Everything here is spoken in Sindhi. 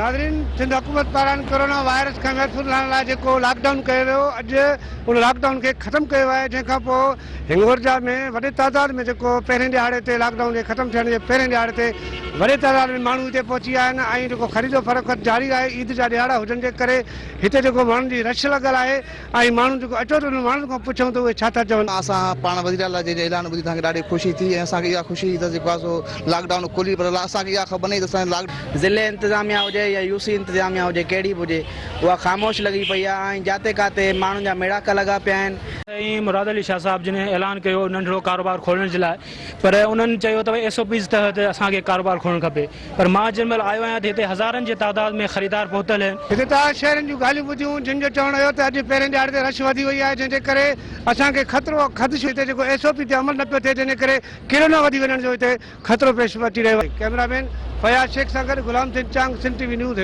ناظرين سنڌ حڪومت پاران ڪورونا وائرس کان محفوظ رهڻ لاء جيڪو لاڪ ڊائون ڪيو ويو اڄ ان لاڪ ڊائون کي ختم ڪيو ويو آهي جنهن کان پوء هنگورجا ۾ وڏي تعداد ۾ جيڪو پهرين ڏهاڙي تي لاڪ ڊائون جي ختم ٿيڻ جي پهرين ڏهاڙي تي وڏي تعداد ۾ ماڻهو هتي پهچي ويا آهن ۽ جيڪو خريد و فروخت جاري آهي عيد جا ڏهاڙا هجڻ جي ڪري هتي جيڪو ماڻهن جي رش لڳل آهي ۽ ماڻهو جيڪو اچو ته انهن ماڻهن کان پڇون ته اهي ڇا ٿا چون. اسان پاڻ وزير اعليٰ جي اعلان ٻڌي اسان کي ڏاڍي خوشي ٿي ۽ اسان کي اها خوشي ٿي ته جيڪو آهي سو لاڪ ڊائون کلي پر اسان کي اها خبر نه هئي ته اسان لاڪ ضلعي انتظاميا هجي يا يو سي انتظاميا هجي ڪهڙي به هجي اها خاموش لڳي پئي آهي ۽ جاتي ڪاتي ماڻهن جا ميڙاڪا لڳا پيا آهن. سائين مراد علي شاهه صاحب جن اعلان ڪيو ننڍڙو ڪاروبار کولڻ جي لاء پر انهن چيو ته ايس او پيز تحت اسان کي ڪاروبار کولڻ کپي پر مان جنهن مهل آيو آهيان ته هتي هزارن جي تعداد ۾ خريدار پهتل آهن. هتي توهان شهرين جون ڳالهيون ٻڌيون جن جو چوڻ هيو ته اڄ پهرين ڏهاڙي تي رش وڌي وئي آهي جنهن جي ڪري اسان کي خطرو خدشو هتي جيڪو ايس او پي تي عمل نه پيو ٿئي جنهن جي ڪري ڪرونا وڌي وڃڻ جو هتي خطرو پيش اچي رهيو آهي ڪئميرا مين فياض شيخ سان گڏ Ghulam Hussain Chang Sindh T V news Hingorja.